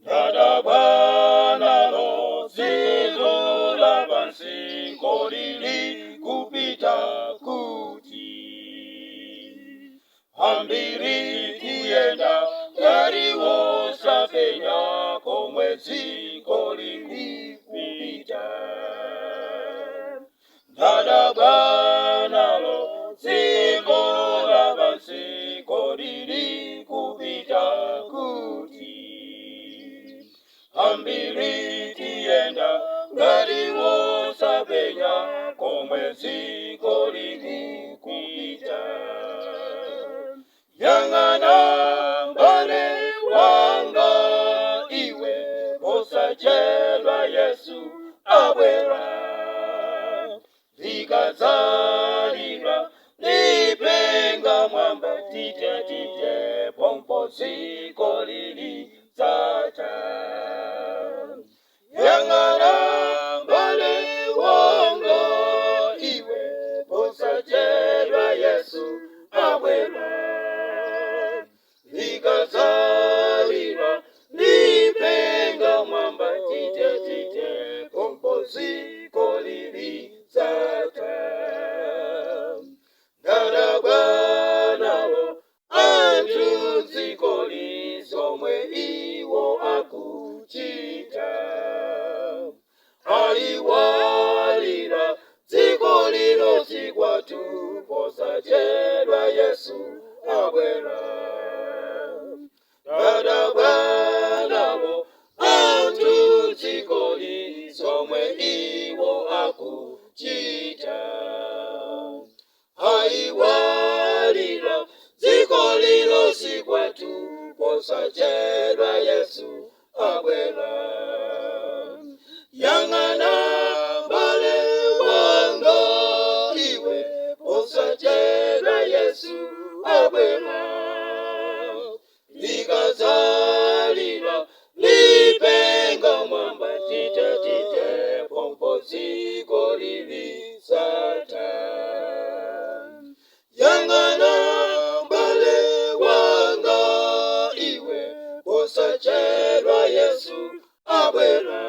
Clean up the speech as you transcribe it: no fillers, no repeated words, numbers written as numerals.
Ndadabwa nalo dziko lapansi, kodi likupita kuti? Ambiri tiyenda ngati wosapenya komwe dziko likupita. Ndadabwa nalo dziko lapansi, kodi likupita kuti? Ambiri tiyenda ngati wosapenya komwe dziko likupita. Yang'ana mbale wanga iwe, posachedwa Yesu abwera. Likadzalira lipenga mwamba, tite tite pompo dziko lidzatha. Yang'ana mbale wanga iwe, posachedwa Yesu abwera. Likadzalira lipenga mwamba, tite tite pompo dziko lidzatha. Ndadabwa nawo anthu dzikoli, zomwe iwo akuchita. Ayiwalira dziko lino sikwathu, posachedwa Yesu abwera. Ndadabwa nawo anthu dzikoli, zomwe iwo akuchita. Ayiwalira dziko lino sikwathu, posachedwa Yesu abwera. Yang'ana mbale wanga iwe, posachedwa Yesu abwera. Likadzalira lipenga mwamba, tite tite pompo dziko lidzatha. Yang'ana mbale wanga iwe, posachedwa Yesu abwera.